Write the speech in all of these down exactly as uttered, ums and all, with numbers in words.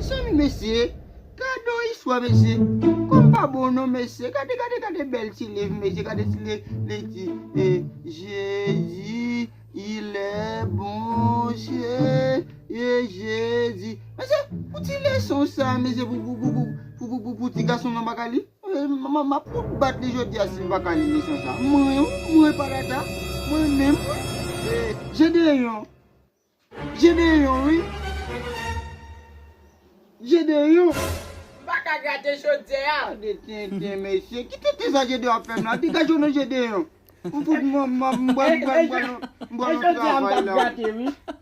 Zanmi mesye, gade yon istwa mesye. Kòm pa bon non mesye. Gade, gade, gade bèl ti liv mesye. Gade ti liv, li di, eh, Jésus, il est bon, Jésus, eh, Jésus. Mesye, pou ti leson sa, mesye, pou, pou, pou ti gason nan pa ka li. Eh, m, m, m ap fout bat li jodi a si l pa ka li leson sa. Mwen, wi, mwen pa data. Mwen menm, wi. Eh, Jedeyon. Jedeyon, wi. Jedeyon. M pa ka grate jodi a. Gade tenten, mesye. Ki tenten sa Jedeyon ap fè m la? Degaje w non Jedeyon. M fout, m, m, m, m pral, m pral, m pral, m pral nan travay la.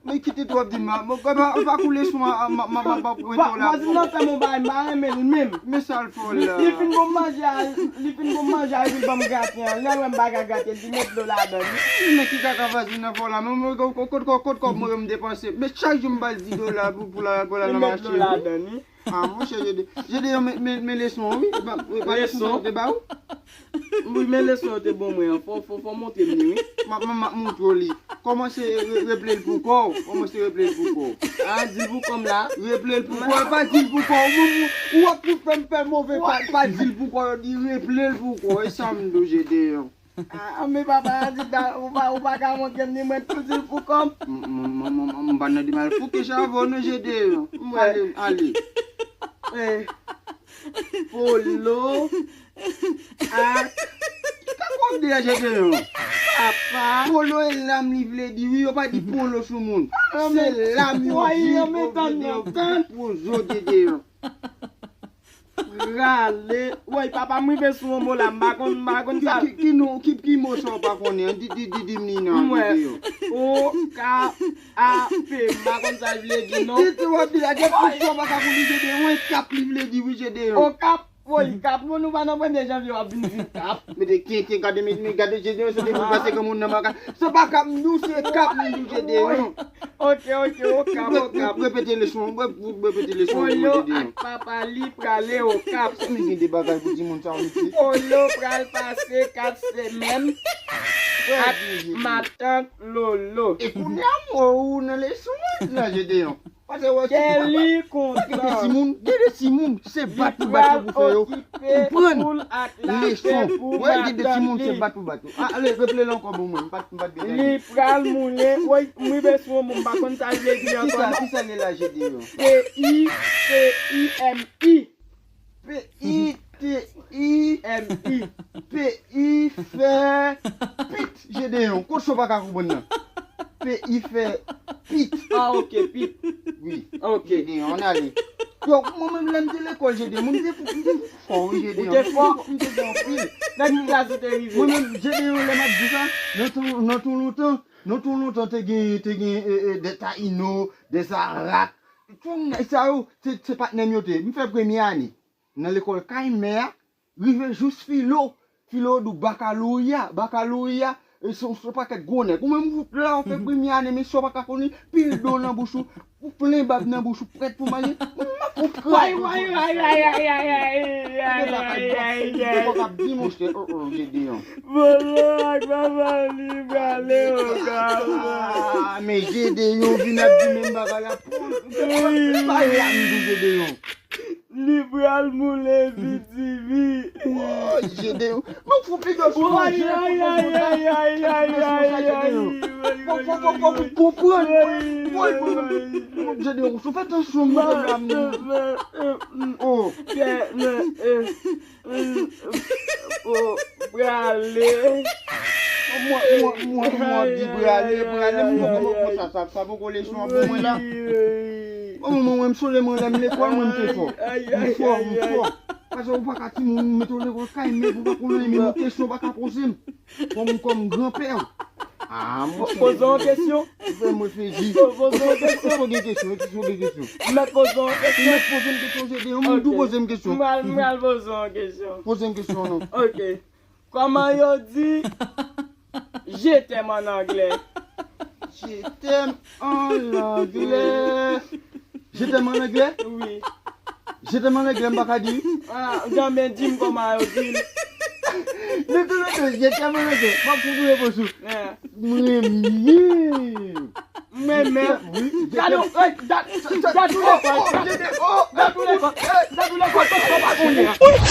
Men kite twòp di m la. Bon, kòman, pa koule sou mwen, m, m, m, m, m, m, m, m, vwazin nan fè m yon bagay, m pa renmen l menm. Men sa l fè w la. Li fin bon manje a, li fin bon manje a, epi l ban m graten an. Lè l wè m pa ka grate l, li met dlo ladan l. Men ki kaka vwazin nan fè w la. Men, men, kot, kot, kot, kot kòb mwen yo m depanse. Men chak jou m ba l di dola pou, pou la, pou la nan mache. Li met dlo ladan l, wi. Ah, monchè, Jede-, Jedeyon, men, men, men leson an, wi. E pa, e pa leson sa yo te ba ou? Wi, men leson yo te ban mwen an. Fò, fò, fò montre m li, wi. M ap, m ap, m ap montre w li. Kòmanse re-, reple l pou kò w. Kòmanse reple l pou kò w. Ah, di l pou kò m la. Reple l pou kò w. Pa di l pou kò w. Ou, ou, ou ap fout fè m fè move. Pa, pa di l pou kò w. Di reple l pou kò w. E sa m di w, Jedeyon. Ah, men papa a di, da, ou pa, ou pa ka montre m ni mwen tou di l pou kò m. M, m, m, m, m, m pa nan demach fouke chavon non, Jedeyon. M ale, m ale. Eh, Polo ak, ki kaka w ap di a, Jedeyon? Papa. Polo e lam li vle di, wi, yo pa di polo sou moun. Se lam yo di, yo vle di, yo di pou zo, Jedeyon. Prale. Woy, papa, m rive sou yon mo la, m pa konn, m pa konn sa. Ki, ki, ki non, ki, ki mo sa w pa konnen an? Di, di, di, di m li nan videyo. O K A P, m pa konn sa l vle di non. Ki tit w ap di la? Gen tout sa w pa ka konnen, Jedeyon, e kap li vle di, wi, Jedeyon. Okap, woy, kap, nou, nou pa nan premye janvye w ap vin di kap. Mete kenken, gade, men, men, gade, Jedeyon, se depi pase granmoun nan baka. Se pa kap m di w, se kap m di w, Jedeyon. Ok, ok, Okap, Okap. Repete leson, re-, re-, repete leson. Polo ak papa li prale Okap. Sa men gen de bagay pou timoun sa, wi, mesye. Polo pral pase kat semèn ak matant Lolo. E kounye a m wè ou nan leson an, nan Jedeyon. Paske wè, Kelly kontan. Gen de timoun, gen de timoun, se bat pou bat yo pou fè yo konprann leson. Wè, gen de timoun, se bat pou bat yo. A, ale, reple l ankò pou mwen, m pa t, m pa t byen tande. Li pral moulen, woy, m rive sou yon mo, m pa konn sa l vle di ankò non. Kisa, kisa gen la, Jedeyon? P I, P I M I. P I T I M I. P I fè pit, Jedeyon. Kot sa w pa ka konprann nan? P I fè pit. Ah, ok, pit. Wi. Ok. Jedeyon, ann ale. Yo, mwen menm, lè m te lekòl, Jedeyon, mwen te fou, m te fou fò, wi, Jedeyon. Ou te fò? M te fò anpil. Nan ki klas ou te rive? Mwen menm, Jedeyon, lè m ap di sa, nan tan, nan tan lontan, nan tan lontan, te gen, te gen, e, e, de Tayino, de Zarak, Tout nèg sa yo, se, se patnè m yo te ye. M fè premye ane nan lekòl kay mè a, rive jous filo. Filo di w bakaloreya, bakaloreya, e se, se yon pakèt gwo nèg. Ou menm ou la, ou fè premye ane, mesye w pa ka konnen, pil do nan bouch ou, ou plen bab nan bouch ou, prèt pou manje. Mwen, m ap fout kraze. Ay, ay, ay, ay, ay, ay, ay, ay, ay, ay, ay, ay. Ou pa ka di, monchè, oh, oh, Jedeyon. Polo ak papa li prale Okap. Ah, men Jedeyon vin ap di menm bagay la. Polo, pa la m di Jedeyon. Li pral moulen V T V. Oh, Jedeyon. Mwen fou piga sou manje. Ay, ay, ay, ay, ay, ay, ay, ay. Fò, fò, fò, fò, fò, fò, fò, Jedeyon, sou fè tansyon, mwen la m. Oh. Kè, men, eh. Mm, oh, prale. Mwen, mwen, mwen, mwen di prale, prale, m poko, poko, sa, sa, sa poko leson an pou mwen la. Wi, wi. Bon, mwen, mwen, m sonje mwen lè m lekòl, mwen, m te fò. M fò, m fò. Paske ou pa ka timoun, mete w lekòl kay mè, ou pa konnen, menm yon kesyon ou pa ka poze m. Kòm, kòm granpè w. Ah, monchè. Poze yon kesyon. Ou fè m reflechi. Poze yon kesyon. Ou gen kesyon, ou gen kesyon. Mèt poze yon kesyon. Mèt poze m kesyon, se de yon moun tou poze m kesyon. M pral, m pral poze yon kesyon. Poze m kesyon, non. Ok. Kòman yo di je t'aime an anglè? Je t'aime an anglè. Je t'aime an anglè? Wi. Je t'aime an anglè, m pa ka di. Ah, janmen di m kòman yo di l. Non, non, non, non, je t'aime an anglè. M ap fout ou repons ou. Ah. M renmen. M renmen. Wi, je t'aime. Gade, ey, dat, dat ou lekòl. Oh, oh, je t'aime. Oh, Sa di lekòl, tout sa pa konnen.